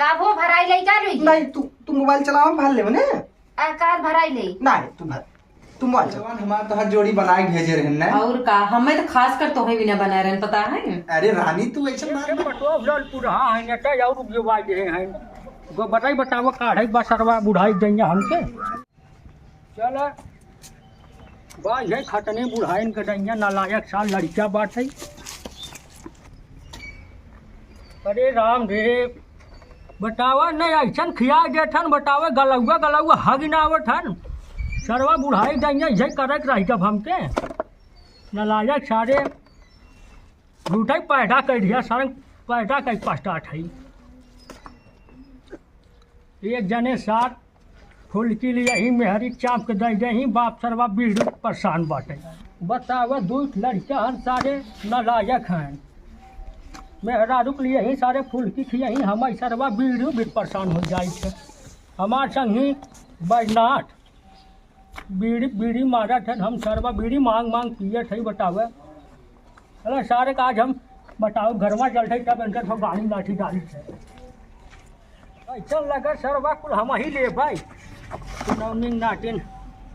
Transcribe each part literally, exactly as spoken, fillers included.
का हो, भराई लई का लुई? नहीं, तू, तू मोबाइल चलावा, भर लेबे ने। आ, का भराई लई? नहीं, तू भर, तू मोबाइल चला। भगवान हमार तोहार जोड़ी बनाए के भेजे रहन ने। और का, हमें तो खास कर तोहे बिना बनाए रहन, पता है? अरे रानी, तू ऐसे बात ये मत बटवा उधर पुरहा है, नेता और उपजवा दे हैं। गो बताई बतावा, काढ़े बसरवा बुढ़ाई देंगे हमके। चल, बा, ये खतने बुढ़ाइन के डैया नालायक सा लड़का बाटे। अरे राम रे, बतावा न, ऐसन खिया देथन, बतावे, गलौआ, गलौआ हग ना आवत हन। सरवा बुढ़ाई डैया, यही करे के रही जब हमके। नालायक सारे, झूठे पैदा कर दिया, सारे पैदा कर पछतात है। एक जने सार फुलकी लिया ही मेहरी चाप के दे दे ही, बाप सरवा बीड़ी परेशान बाटे। बतावा, दू लड़का हन सारे नालायक हैं। मेहरारू के लिए ही सारे फुलकी खिया ही, हम सरवा बीड़ी भी परेशान हो जाई थे। हमार संग ही बैजनाथ बीड़ी, बीड़ी मारत हन, हम सरवा बीड़ी मांग मांग पियत हई, बतावे। अरे सारे का आज हम बताओ, घरवा चलते तब इनकर सब गाड़ी लाठी डाली थे। ऐसा लगे सरवा कुल हम ही ले भाई। नौनिंग नाटिन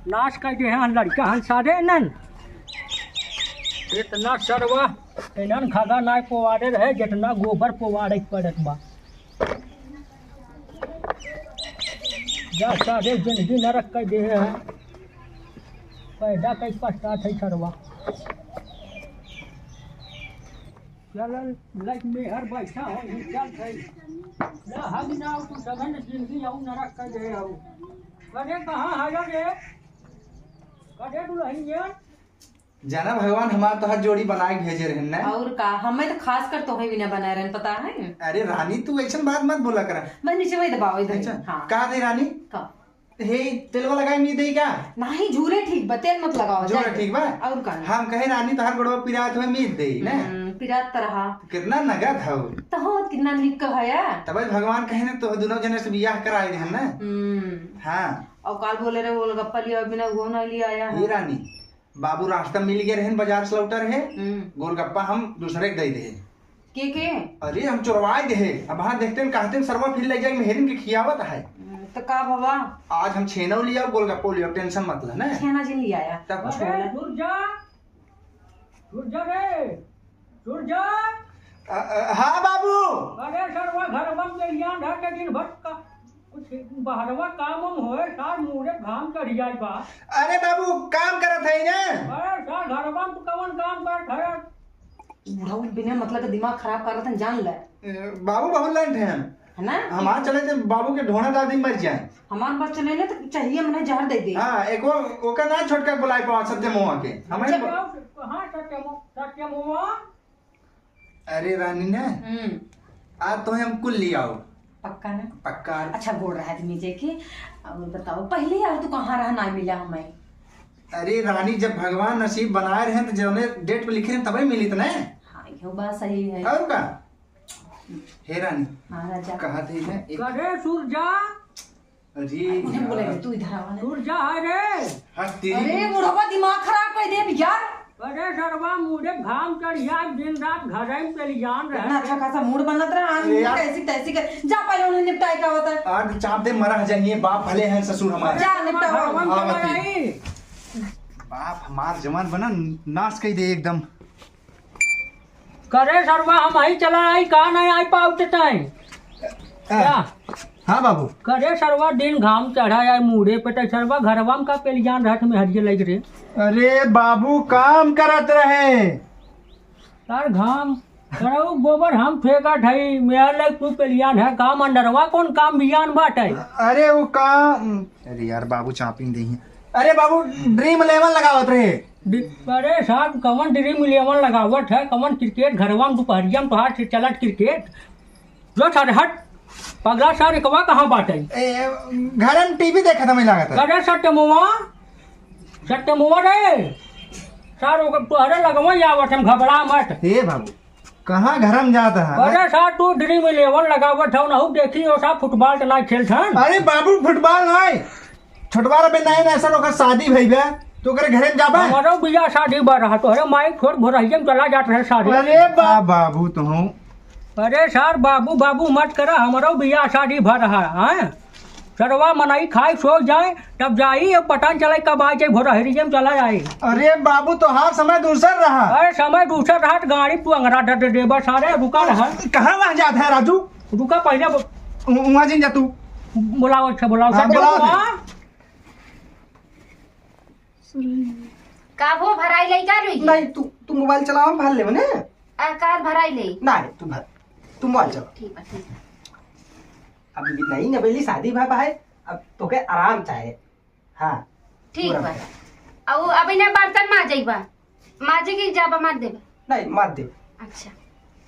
नाश कर दे हैं लड़का हन सारे नन। इतना सरवा इनन खागा ना पोवारे रहे, जितना गोबर पोवारे के पड़त बा। जा सारे जिंदगी नरक कर दे हैं। पैदा कई पछतात है सरवा। चल, लाइट में हर बैठा हो, ये चल भाई। ना हम ना, तू समझ जिंदगी आऊ नरक कर दे आऊ। अरे कहाँ है रे? अरे दुल्हनिया। जाना भगवान हमार तोहार जोड़ी बनाए के भेजे रहन ना। और का, हमें तो खास कर तोहे बिना बनाए रहन, पता है? अरे रानी, तू ऐसन बात मत बोला करा। बस नीचे वही दबाओ इधर। अच्छा, हाँ। का दे रानी? का? हे, तेलवा लगाए मीद देई का? नाही, झूरे ठीक बा, तेल मत लगाओ, झूरे जाए। ठीक बा? और का? हम कहे रानी तोहार गोड़वा पिरात हुए मीद देई ना। हम्म, पिरात त रहा। कितना नगद हौ। तो हो, कितना निक है। तब भगवान कहे ना तो दोनों जने से बियाह कराए रहन ना। हम्म। हाँ। और काल बोले रहे, गोलगप्पा लिया बिना वो ना लिया आया है। ये रानी, बाबू रास्ता मिल गए रहन, बाजार से लौटा रहे, हम्म। गोलगप्पा हम दूसरे के दे दे। के, के? अरे, हम चोरवाए दे है। अब हाँ देखते हैं, कहते हैं, सरवा फिर ले जाए, मेहरिन के खियावत है। हम्म, तो का बाबा? आज हम छेना लिया, गोलगप्पा लिया, टेंशन मत ले ना। छेना जिन लिया आया। तब छोला। अरे, दूर जा। दूर जा रे। दूर जा। अ, अ, हाँ बाबू। अरे सरवा, घरवा में बेलियान धर के दिन भर का कुछ बहरवा काम हम होए, सार मुहरे घाम चढ़ जाई बा। अरे बाबू, काम करत है ना। अरे सार, घरवा में तू कवन काम करत है? बुढ़ऊ बिना मतलब के दिमाग खराब करत हन, जान ले। ए, बाबू बहुत लंठ हैं। है ना? हमार चले थे बाबू के ढोना दादी मर जाए। हमार बस चले ना तो चाहिए मने जहर दे दे। हाँ, एक वो, ओका ना छोटका बुलाई पावा सत्यमुआ के। हमारे जब ब- आओ, हाँ, सत्यमु-, सत्यमुआ। अरे रानी ने, हम्म। आज तो हम कुल ले आओ। पक्का ना? पक्का। अच्छा, गोड़ रहा आदमी जे के। अब बताओ, पहले यार तू कहाँ रहा, ना मिला हमें? अरे रानी, जब भगवान नसीब बनाए रहे तो जौने डेट पे लिखे रहे तबे मिली तो ना। हाँ, यो बात सही है। और का? हे रानी। हाँ राजा। कहा थे ना एक अरे सूरजा। अरे उन्हें यार। बोले, तू इधर आवा ना। सूरजा है रे। हट तेरी। अरे बुढ़वा, दिमाग खराब कर दे यार। अरे सरवा, मुझे घाम चढ़ यार, दिन रात घर में चली जान रहे। इतना अच्छा खासा मूड बनत रहा, आज अरे यार। कैसी तैसी कर। जा पहले उन्हें निपटाए का होता है। आज चाप दे मरा जाइए, बाप भले हैं ससुर हमारे। जा निपटाओ। भगवान हाँ, चला बती। आई। बाप हमार जवान बना, नाश कर दे एकदम। करे सरवा, हम ही चला आई, का नहीं आई पाउते ताई? आ, क्या? हाँ बाबू। करे सरवा, दिन घाम चढ़ा आई मूड़े पे, तो सरवा घरवा में का पेलियान रहत में हरिये लग रे। अरे बाबू, काम करत रहे। तार घाम, करऊ गोबर हम फेंकत हई, मेरा लग तू पेलियान है, काम अंडरवा कौन काम बियान बाटे? अरे वो काम, अरे यार बाबू चापिंग दे। अरे बाबू, ड्रीम इलेवन लगावत रहे। डि-, अरे साहब, कवन ड्रीम इलेवन लगावत है, कवन क्रिकेट, घरवा में दोपहरिया में तोहार से चलत क्रिकेट। जो सारे हट, पगला सार एकवा कहाँ बाटे? ए, घर में टीवी देखत हमें लागत है। अरे सत्यमुआ, सत्यमुआ रे, सार ओकर तोहरे लगवा ही आवत, हम घबरा मत। ए बाबू, कहाँ घर में जात है? अरे सार, तू ड्रीम इलेवन लगावत हौ, नहु देखी हो सार, फुटबॉल तो ना खेलत हन। अरे बाबू, फुटबॉल नहीं, छोटवा रहे नए नए सर, ओकर शादी भई बे, तो ओकरे घरे में जाबे? हमारो बियाह शादी बा रहा, तोहरे माई छोट भोरहिया में चला जात रहे शादी। अरे बा-, आ बाबू, तो हूँ। अरे सर, बाबू बाबू मत करा, हमरो बियाह शादी भर रहा है। सरवा मनई खाए सो जाए, तब जाई, अब पता न चले कब आ जाए, भोरहरिये में चला जाए। अरे बाबू, तोहार समय दूसर रहा। अरे समय दूसर रहा तो गाड़ी तू अंगरा दे दे देबा सारे, रुका रहा। कहाँ वहाँ जात है राजू? रुका पहले ब- उ-, वहाँ जिन जा तू। बुलाओ, अच्छा बुलाओ, हाँ, सब बुलाओ। देखो, हाँ। का हो भराई लई का लुई? नहीं, तू, तू मोबाइल चलावा, हम भर लेबे ने। आ, का भराई लई? नहीं, तू भर, तू मोबाइल चला। ठीक बा, ठीक बा। अभी नहीं नवेली शादी भा भाई, अब तोके आराम चाहे। हाँ, ठीक पूरा बा। भर। अउ अभी ना बर्तन माजे बा, माजे के जाबा माज देबा। नहीं, माज दे। अच्छा,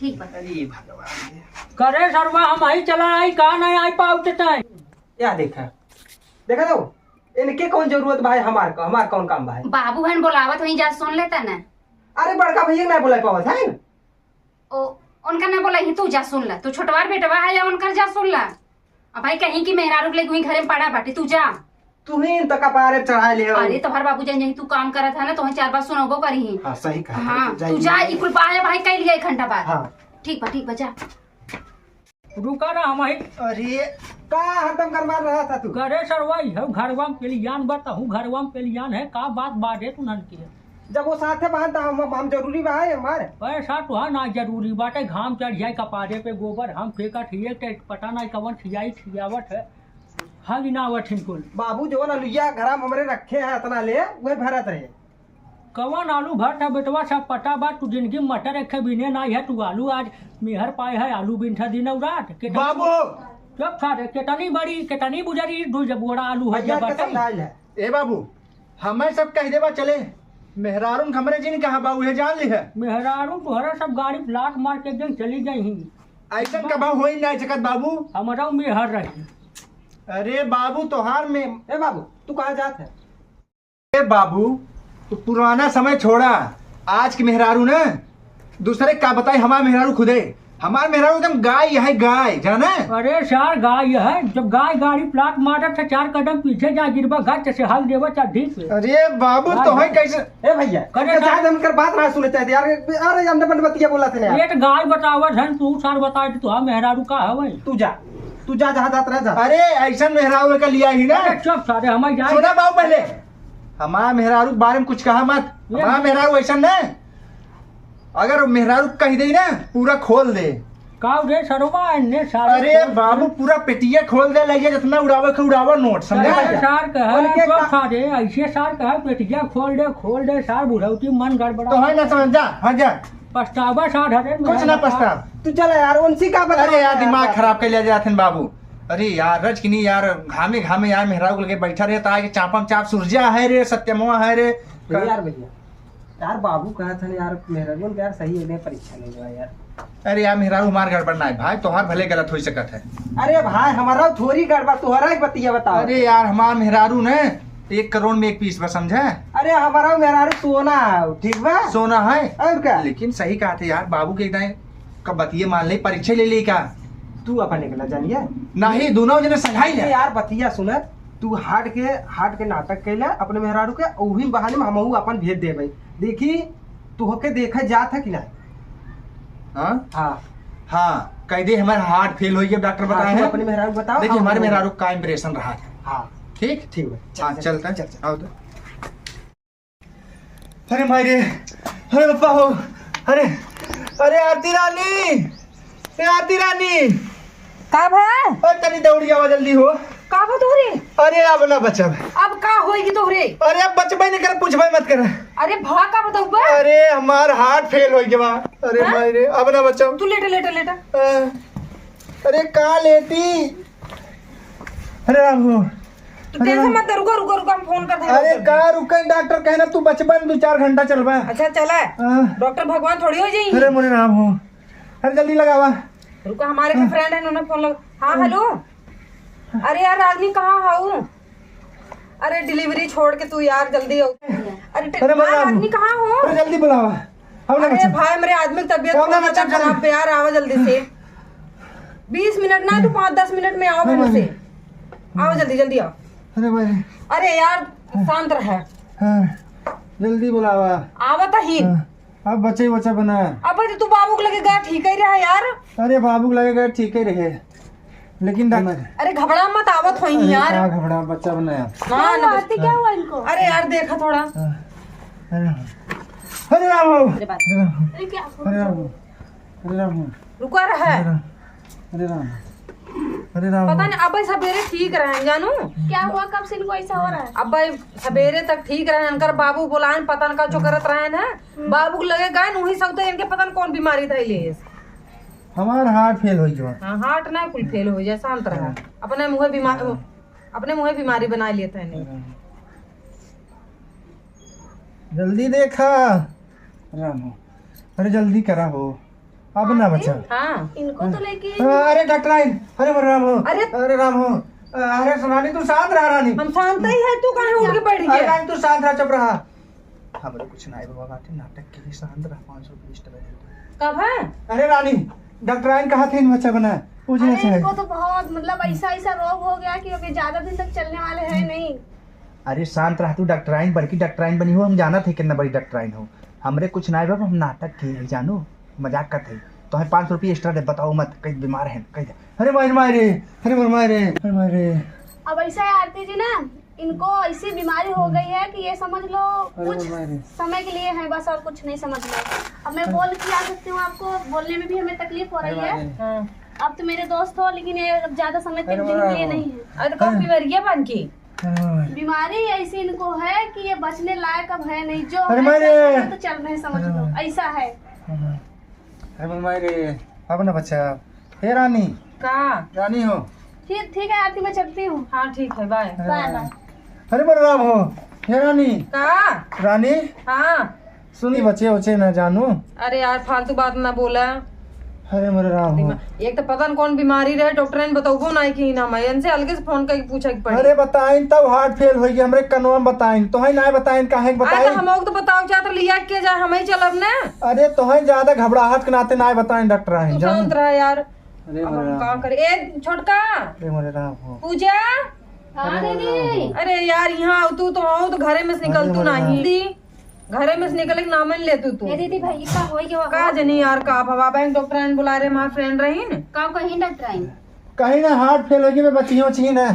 ठीक बा। अरे भगवान रे। करे सरवा, हम आई चला आई, का नहीं आई पाउते तय। या देखा, देखा तो, इनके कौन जरूरत भाई हमार का, हमार कौन काम भाई? बाबू हन बोलावत होई, जा सुन लेता ना। अरे बड़का भैया ना बोला पावत है। ओ, उनका ना बोला ही, तू जा सुन ला, तू छोटवार बेटवा है या उनकर जा सुन ला। अब भाई कहीं की मेहरारू के लेके वहीं घरे में पड़ा बाटे, तू जा। तू ही तो कपारे चढ़ा ले हो। अरे तोहर बाबू जान यही तू काम करत है ना, तोहे चार बार सुनबो करी। हाँ, सही कहा। हाँ, तू जा, ई कुल पाए भाई कह लिया एक घंटा बाद। हाँ। ठीक बा, ठीक बा, जा। रुका ना, हम ही। अरे, का हरदम गरमात रहा था तू? करे सरवा, ई हऊ घरवा में पेलियान बा, तहू घरवा में पेलियान है, का बात बाटे तू नन के? जब वो साथे बहन त हम, हम जरूरी बा है हमारे। पैसा तो है ना जरूरी बाटे, घाम चढ़ जाए कपारे पे गोबर, हम फेंकत हिए ते पता नहीं कवन खियाई खियावत है, हग ना आवत हिन कुल। बाबू जवन अलुइया घरा में हमरे रखे हैं अतना ले, वह भरत रहे। कवन आलू भरत है बेटवा, सब पता बा, तू जिंदगी में मटर एक बिने ना है, तू आलू आज मेहर पाए है, आलू बिनता दिन और रात। केतनी बाबू! चुप सारे, केतनी बड़ी, केतनी बुजरी, दू जब बोरा आलू है, भैया जब के बताई। समझाइल है। ए बाबू, हमें सब कह देबा चले, मेहरारून के हमरे जिन कहा बा, उहे जान ली है। मेहरारू तोहरा सब गाड़ी प्लाट मार के एक दिन चली गई ही। ऐसन कबा होई ना सकत बाबू। हमारा मेहर रही। अरे बाबू, तोहार में ए बाबू, तू कहाँ जात है? ए बाबू, तू पुराना समय छोड़ा, आज के मेहरारू ना, दूसरे का बताई, हमार मेहरारू खुदे, हमार मेहरारू एकदम गाय है, गाय, जाना? अरे सार, गाय है, जब गाय गाड़ी प्लाट मारत है, चार कदम पीछे जा गिरबा, गच से हल देबा चड्ढी पे। अरे बाबू, गाय तो है है। कैसे? ए भैया, करे इनका सार। ज्यादा हमकर बात ना सुने चाहते यार, अरे अंडे बंडे बतिया बोला थे ना यार। ये तो गाय बतावत है, तू सार बता दे, तू हाँ मेहरारू का हवे? तू जा, तू जा, जहाँ जात रह जा। अरे ऐसा मेहरारू का लिया ही ना। अरे चुप सारे, हमारे जाए। सुना बाबू पहले, हमार मेहरारू के बारे में कुछ कहा मत। ये हमार मेहरारू ऐसा ना, अगर मेहरारू कह दे ना, पूरा खोल दे। का रे सरवा, एन्ने सारे अरे खोल बाबू, दे। पूरा पेटिया खोल दे, लइया जितना उड़ावे के उड़ावा नोट, समझा? अरे सार कहा, उनके तो का- सारे, ऐसे सार कहा, पेटिया खोल दे, खोल दे, सार बुढ़ौती मन गड़बड़ा। तो है ना समझ जा, हाँ जा। पछतावा सार, हरे कुछ ना पछतावा। तू चला यार, उनसे का बता अरे यार, यार, दिमाग बात। खराब कर लिया जात है बाबू। अरे यार, रज की नहीं यार, घामे घामे यार, मेहरारू के लगे बैठा रहे, तो आके चापम चाप सुरजा है रे, सत्यमवा है रे। ए यार भैया, यार बाबू कहा था ना यार, मेहरारू के यार सही है, परीक्षा ले लो यार। अरे यार, मेहरारू हमार गड़बड़ ना है भाई, तोहार भले गलत हो सकत है। अरे भाई, हमारा थोड़ी गड़बड़, तोहरा एक बतिया बताओ। अरे यार, हमार मेहरारू ने एक करोड़ में एक पीस बा, समझा? अरे हमारा मेहरारू सोना है, ठीक बा? सोना है? और का? लेकिन सही कहा थे यार, बाबू के एकदम का बतिये मान ले, परीक्षा ले ले का? तू अपन निकला जानिए। नहीं, दोनों जने संघाई अरे ले। यार, बतिया सुन, तू हार्ट के, हार्ट के नाटक कैला अपने मेहरारू के, वही बहाने में हमहू अपन भेज देबे। देखी, तू होके देखा जात है कि ना? हाँ? हाँ। हाँ, कह दे हमारे हार्ट फेल हो गया, डॉक्टर हाँ, बताए तू हैं। अपने मेहरारू बताओ, देखिए, हम हमारे लोग मेहरारू का इम्प्रेशन रहा है। हाँ। ठीक? ठीक है। हाँ, चल, चल, चलता है। चल, चल। आओ तो। अरे माई रे, अरे पप्पा हो, अरे, अरे आरती रानी, ए आरती रानी। का भा? अरे तनी दौड़ी आवा जल्दी हो। का भा तोहरे? अरे अब ना बचब। अब का होई कि तोहरे? अरे अब बचबे नहीं कर, पूछबे मत कर। अरे भा का बताऊ बा? अरे हमार हार्ट फेल हो गया बा। अरे हाँ? माई रे, अब ना बचब। तू लेटा, लेटा, लेटा। अ, अरे का लेटी? अरे राम हो। तू अरे टेंशन राम। मत ले, रुको, रुको, रुको, हम फोन कर देंगे अरे डॉक्टर का को। रुके, डॉक्टर कहना तू बचबा दो चार घंटा चलबा। अच्छा चला। हाँ। डॉक्टर भगवान थोड़ी हो जाएंगे। अरे मोरे राम हो। अरे जल्दी लगावा। रुको, हमारे के फ्रेंड है, उन्होंने फोन लगा। हाँ, हेलो। अरे यार, रागनी कहाँ हाउ? अरे डिलीवरी छोड़ के तू यार जल्दी आओ। अरे टे-, अरे हाँ, मजा आ गई। रागनी कहाँ हो? अरे जल्दी बुलावा। आओ ना अरे बच्चा। भाई, मेरे आदमी की तबीयत आओ ना बहुत बच्चा, खराब जल्दी। है यार, आवा जल्दी से। बीस मिनट ना, तू पाँच दस मिनट में आओ अरे घर से। अरे। आओ जल्दी, जल्दी आओ। अरे भाई। अरे यार, शांत रहे। हाँ, जल्दी बुलावा। आवत ही। हाँ। अब बच्चा ही बच्चा बना। अब तो तू बाबू के लगे गा ठीक ही रहा यार। अरे बाबू के लगे गा ठीक ही रहे, लेकिन डॉक्टर अरे घबरा मत, आवत होई अरे यार। का घबरा, बच्चा बनाया। हाँ, क्या हुआ ना, आरती, क्या हुआ इनको? अरे यार देखा थोड़ा। हाँ। अरे राम। अरे राम हो। अरे बाप। अरे राम हो। अरे क्या? अरे राम हो। अरे राम हो। रुका रहा है। अरे राम। अरे राम। अरे राम। पता नहीं, अब सबेरे ठीक रहे जानू। क्या हुआ, कब से इनको ऐसा हो रहा है? अब भाई सबेरे तक ठीक रहे, इनकर बाबू बुलाए, पता न का जो करत रहे ना। हम्म। बाबू के लगे गए न, वही सब तो इनके पता न कौन बीमारी धइले है। हमार हार्ट फेल हो गया। हाँ, हार्ट ना कुल फेल हो जाए, शांत रहा। हाँ। अपने मुँहे बीमार, हाँ। अपने मुँहे बीमारी बना लेते हैं नहीं। हाँ। जल्दी देखा। राम हो। अरे जल्दी करा हो। अब ना बच्चा। हाँ। इनको तो लेके हाँ, अरे डॉक्टर आइन। अरे राम हो। अरे। अरे राम हो। अरे रानी तू शांत रहा रानी। हम शांत ही है, तू काहे उठ के बैठ अरे गया? रानी तू शांत रहा, चुप रहा। हमरे कुछ नाई बाबा बाटे, नाटक के लिए शांत रहा, पाँच सौ बीस टका दे दो। कब है? अरे रानी, डॉक्टर आइन कहा थे इन बच्चा बना, पूछना अरे चाहिए। इनको तो बहुत मतलब ऐसा ऐसा रोग हो गया कि अभी ज्यादा दिन तक चलने वाले हैं नहीं। अरे शांत रह तू, डॉक्टराइन, बड़की डॉक्टराइन बनी हो, हम जानत है कितना बड़ी डॉक्टराइन हो। हमरे कुछ नाई बाप, हम नाटक के है जानू, मजाक करत है। तोहे पाँच सौ रुपये एक्स्ट्रा दे, बताओ मत, कई बीमार हैं, कई दे। अरे मारे, मारे, अरे मारे, मारे, अरे मारे। अब ऐसा है आरती जी ना, इनको ऐसी बीमारी हो गई है कि ये समझ लो अरे कुछ मारे। समय के लिए है बस, और कुछ नहीं समझ लो। अब मैं अरे। बोल के आ सकती हूँ आपको, बोलने में भी हमें तकलीफ हो अरे रही है। मारे। हाँ। अब तो मेरे दोस्त हो, लेकिन ये अब ज्यादा समय तक अरे दिन के लिए मारे। नहीं है। अरे तो कौन हाँ। बीमारी है बन की? हाँ। बीमारी ऐसी इनको है कि ये बचने लायक अब है नहीं, जो अरे है मारे। चल रहे हैं तो चल रहे हैं, समझ लो, हाँ। ऐसा है। हाँ। अरे मारे, अब ना बच्चा। हे रानी। का? रानी हो। ठीक, ठीक है आरती, मैं चलती हूँ। हाँ, ठीक है, बाय। हाँ। Bye, bye. अरे मारे राम हो। हे रानी। का? रानी। हाँ। सुनी बच्चे उच्चे ना जानू। अरे यार, फालतू बात ना बोला। अरे मोरे राम हो। दिमाग, एक तो पता न कौन बीमारी रहे, डॉक्टर ने बतौबो ना कि ना मैं इनसे अलगे से फोन करके पूछे के पड़ी। अरे बताइन तब हार्ट फेल होई गई, हमरे कनवा में बताइन, तोहे ना बताइन, काहे के अरे बताइन? तो हम लोग तो बताओ चाहत लिया के जा, हम ही चलब ना। अरे तोहे ज्यादा घबराहट के नाते ना बताइन डॉक्टर आइन तू जानू। शांत रह यार। अरे अब मोरे हम राम का हो। करे? ए छोटका। अरे मोरे राम हो। पूजा। हाँ अरे मोरे राम दीदी। हो। अरे यार, यहाँ तू तो आओ तो घरे में से निकल अरे तू मोरे राम। नहीं। घरे में से निकले के नाम नहीं लेतू तू। ए दीदी, भाई का होई गवा का हो? जनी यार, का भवा बैंक डॉक्टर आइन बुला रहे, हमार फ्रेंड रही न। का कहीं डॉक्टर आइन? कहीं ना, हार्ट फेल होई गई, बच्ची उच्ची ना।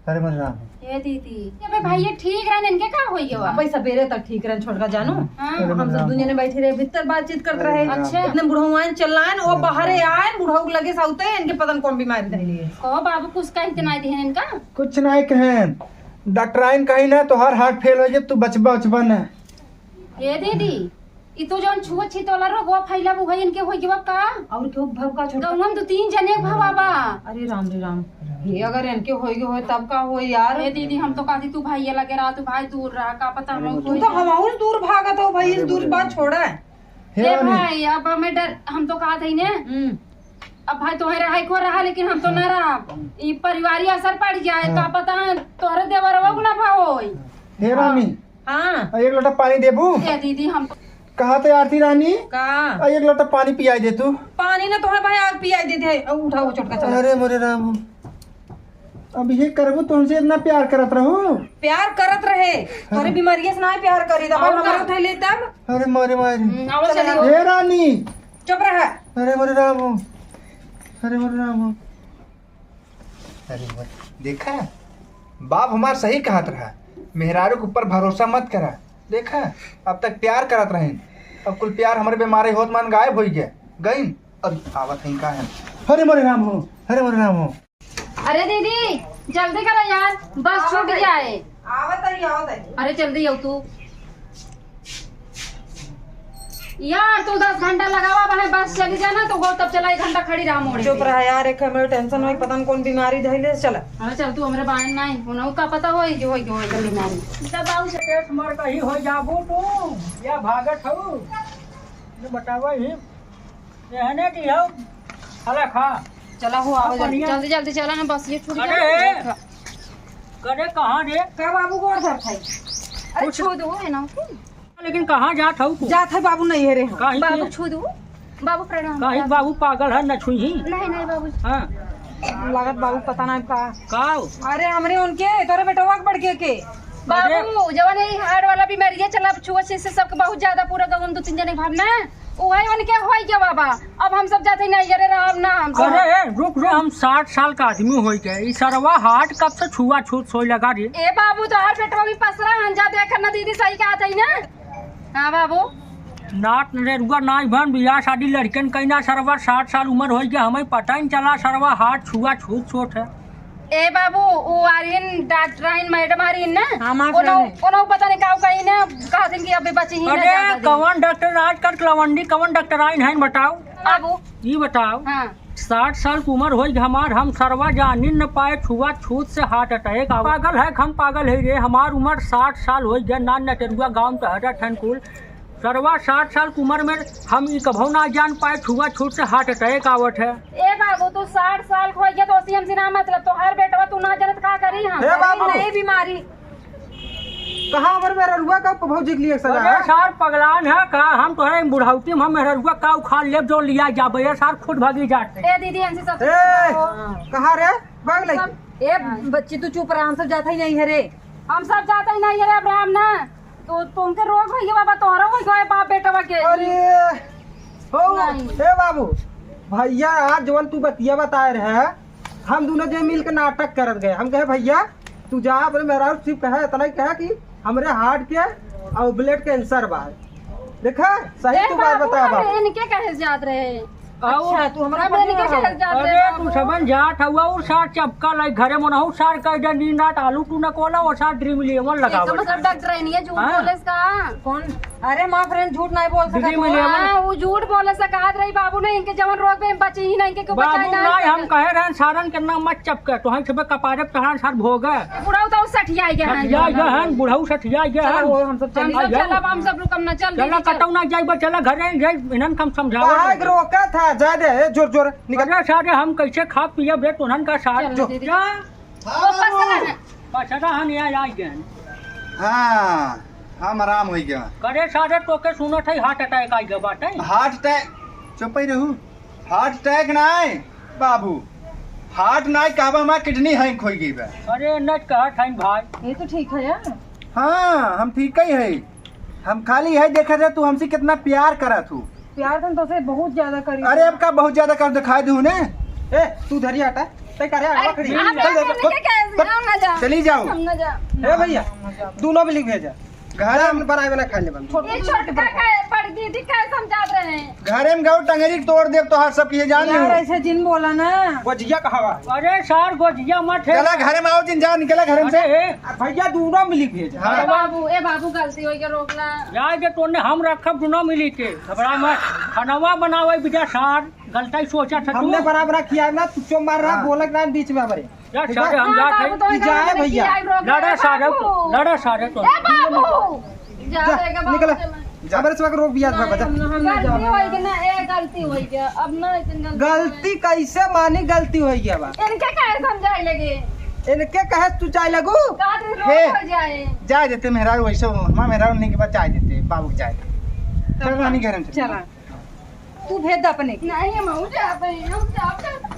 अरे मोरे राम। ए दीदी, अबे भाई ये ठीक रहन, इनके का होई गवा? अब भाई सबेरे तक ठीक रहन छोटका जानू। हाँ। अरे हम मोरे सब राम। दुनिया में बैठे रहे, भीतर बातचीत करत अरे रहे। मोरे राम। अच्छा। इतने बुढ़ऊ आइन, चिल्लाइन, ओ हाँ। बाहरे आइन, बुढ़ऊ के लगे सौते, इनके पता न कौन बीमारी धइली है। कहो बाबू, कुछ कह के ना दिहन इनका? कुछ नहीं कहेन। डॉक्टर आइन कहीं ना, तोहार हार्ट फेल होई गई, तू बचबा उचबा ना। ए दीदी, ई तो जौन छुआछूत वाला रोगवा फैला, वो है इनके होई गवा का? और क्यों भव का छोटा? गौवा में दो तीन जने भवा बा। अरे राम रे राम, ये अगर इनके होई गए होए तब का होई यार? ए दीदी, हम तो कहती तू भैया लगे रहा, तू भाई दूर रहा, का पता हम तू तो हमहू से दूर भागत हो भाई, अरे दूर बात छोड़ा है। हे ए रानी। भाई, अब हमें डर, हम तो कहत हई ने। हम्म। अब भाई तोहे रहा को रहा, लेकिन हम तो ना रहा। ई परिवारी असर पड़ जाए, हाँ। का पता तोहरे देवरवा को ना भाव होई। हे रानी। हाँ। आ, एक लोटा पानी देबू? ए दीदी, हम कहा थे आरती रानी? का? आ, एक लोटा पानी पियाई दे तू। पानी ना तोहे भाई आग पियाई देते हैं। उठाओ छोटका चला। अरे मोरे राम। अब ये करबू, तुमसे इतना प्यार करत रहू? प्यार करत रहे। अरे। तोरे बीमारिया से ना प्यार करी, दवाई और का? हमारे उठा ले तब। अरे मोरे मारे। हम्म, आओ चलिए। हे रानी। चुप रहा। अरे मोरे राम हो। अरे मोरे राम हो। अरे मोरे, देखा? बाप हमार सही कहत रहा। मेहरारू के ऊपर भरोसा मत करा। देखा? अब तक प्यार करत रहेन। अब कुल प्यार हमरे बीमारी होत मान गायब होई गया। गइन? अब आवत हैं का है? अरे मोरे राम हो। अरे मोरे राम हो। अरे दीदी, जल्दी करो यार, बस छूट जाए। आवत है, आवत है। अरे जल्दी आओ तू। यार, तू दस घंटा लगावा, बने बस चली जाना, तो वो तब चला एक घंटा खड़ी रहा मोड़े चुप पे। रहा यार, एक मिनट टेंशन होई, पता न कौन बीमारी धइले, चला। अरे चल, तू हमरे बाहन नहीं, उन्हों का पता होई, जो होई, जो होई, जल्दी मारी। जब आऊ से पेट मर कहीं हो जाबू तू, या भागत हऊ, ये बतावा ही। एहने की हो, खाला खा। चला हो, आओ अब जल्दी, बढ़िया। जल्दी, जल्दी चला ना, बस ये छूट अरे, जाए। करे कहाँ रे? का बाबू गोड़ धर खाई? अरे कुछ छू दो, है ना? लेकिन कहाँ जात हऊ तू? जात है बाबू, नहीं है रे हम। काहे बाबू के? छू दो। बाबू प्रणाम। काहे बाबू पागल है, न छुई? नहीं, नहीं बाबू। हाँ। लागत बाबू पता नहीं का। का? अरे हमरे उनके, तोरे बेटवा के बड़के के। बाबू, जवन ई heart वाला बीमारी है, चला, अब छुआ छूत से सबके बहुत ज्यादा पूरा गाँव में दो तीन जने के भाव ना, उहे उनके होई गया बाबा। अब हम सब जाते नहीं, अरे राम ना, हम सब। अरे, ए, रुक, रुक, हम साठ साल का आदमी होई गए, ई सरवा heart कब से छुआ छूत सोई लगा रे? ए बाबू, तोहार बेटवा भी पसरा हन जा, देख ना दीदी, सही कहत है ना? हाँ बाबू। नाट नरेरुआ नाई भन, बियाह शादी लड़कन कहीं ना, सरवा साठ साल उम्र होई गया, हमें पता ही नहीं चला सरवा heart छुआ छूत सोट है। ए बाबू, उ आरिन डॉक्टराइन मैडम आरिन ना? हाँ, माफ कोनो, रहने। कोनो पता नहीं का कहीं ना, कहत हैं कि अबे बची ही ना अरे, ज्यादा दिन। कवन डॉक्टर आजकल कलवंडी, कवन डॉक्टराइन है बताओ? बाबू। ई बताओ। हाँ। साठ साल की उम्र होई हमार, हम सरवा जानिन न पाए, छुआ छूत से heart attack। पागल है, हम पागल है रे, हमार उम्र साठ साल होई गया, नान नटेरुआ गाँव में हटा ठन कुल। सरवा साठ साल की उम्र में हम ई कभो ना जान पाए, छुआ छूत से heart attack आवत है। ए बाबू, तू साठ साल के होई गया तो ओसी हमसे ना मतलब, तोहार बेटवा तू ना जानत का करी हम? ए बाबू। नई बीमारी। कहाँ हमर मेहररुआ का भौजी के लिए सजा अरे है? सार पगलान है का? हम तोहरे बुढ़ौती में हम मेहररुआ का उखाड़ लेब जो लिया जाबे, ये सार खुद भागी जाते। ए दीदी, हमसे सब ए, कहाँ रे? भाग ले। सब ए बच्ची, तू चुप रहा, हम सब जाते ही नहीं है रे। हम सब जाते ही नहीं है रे, अब राम ना। तो तुमके रोग होई गया बाबा, तोहरा होई गया बाप बेटवा के। अरे, हो, नहीं। ए बाबू, भैया, आज जवन तू बतिया बताए रहे, हम दोनों जे मिल के नाटक करत गए। हम कहे, "भैया, तू जा अपने मेहरारू से कहे, इतना ही कहे कि हमरे heart के और blood cancer बा।" देखा, सही ए तू बात बाबू, बता हम बाबू। इनके कहे जात रहे। अच्छा, तू हमरा हम पर इनके नहीं कहे जात रहे अरे, बाबू। तू समझ जात हउआ, और सार चपका लाई घरे में नहु सार कह दे, दिन रात आलू टूना कोला, और सार Dream Eleven ये लगावत। तो मतलब डॉक्टर है नहीं है, झूठ हाँ। बोले इसका। कौन? अरे माँ friend, झूठ नहीं बोल सकत Dream हो। Eleven। हाँ, वो झूठ बोले सकत रही बाबू ने, इनके जवन रोग में बची ही नहीं, इनके क्यों बाबू बचाए ना नहीं, हम सके? कहे रहन सारन के नाम मत चपके, तो हम छबे कपारे पे तोहार सार भोगे। बुढ़ऊ तो सठिया गया है। सठिया गया है, बुढ़ऊ सठिया गया चलो, है। वो हम सब हम चली सब जाओ। चलब, हम सब रुकम ना, चल चला दीदी, चल। कतौ ना जाइबे, चला घरे जाई, इन्हन के हम समझावत काहे रहे। रोका था, जा दे, ए, जोर, जोर, निकल। अरे सारे हम कैसे खा पिए बे, तोहन का सार चल जो। दीदी। जा। हाँ, वो बाबू। पसरा है। पसरा हन या आई गए। हाँ, हम आराम होई गया। करे सारे तोके सुनत है heart attack आई गए बाटे। Heart attack, चुप ही रहू। Heart attack ना आए बाबू, heart ना आए, कहबा हमार kidney hang होई गई बा। अरे नट कहत है भाई। ये तो ठीक है यार। हाँ, हम ठीक ही है। हम खाली है देखत है तू हमसे कितना प्यार करत हूँ। प्यार तो हम तोसे बहुत ज्यादा करी। अरे अब का बहुत ज्यादा कर दिखाई दू ने। ए, तू धरी आटा, ते करे आटा अरे, पकड़ी। आप चल, लोग चल, इनके चल, कहे, हम ना जा। चली जाओ। हम ना जा। ए भैया, दोनों भी लिख भेजा। घर जा, हम बनाए बना खा ले बंद। ये छोटका का है, बड़ दीदी का है, समझात रहे हैं। घरे में गऊ टंगरी तोड़ देब तोहार सब किए जान यार, लो। ऐसे जिन बोला ना। गोजिया कहाँ बा? अरे सार, गोजिया मत है। चला घरे में आओ जिन, जा निकला घरे में से। अरे, आ भैया, दूनो मिली भेजा। हाँ। ए बाबू, ए बाबू, गलती होई के रोकला। जाए के तोने हम रखब दूनो मिली के। घबरा मत। खनवा बनावे बिजा सार, गलती सोचा था तू। हमने बड़ा बड़ा किया ना, तू चो मार रहा, हाँ। बोलक ना बीच में हमारे। जा ठीक सारे, बा? हम हाँ, जात बाबू, है। तो ई जाए इधर भैया। जाए, रोक लड़ा ले, सारे बाबू। तो, लड़ा सारे तो। ए बाबू, जा जा, देगा बाबू, निकला। चला। जा। हमारे से रोक बिया था, बजा। हम ना, हम ना गलती जाओ। होई गया ना, ए, गलती होई गया। अब ना इतनी गलती गलती कैसे मानी, गलती होई गया बा। इनके काहे समझाए लगे? इनके कहे तू जाए लगू? का दिन रोज हे, हो जाए। जाए देते मेहरारू, वैसे हमारा मेहरारू नहीं के बाद जाए देते, बाबू के जाए देते। चल, रानी घर में चल। चला। तू भेज दे अपने के। नहीं, हम जाते हैं, हम जाते हैं।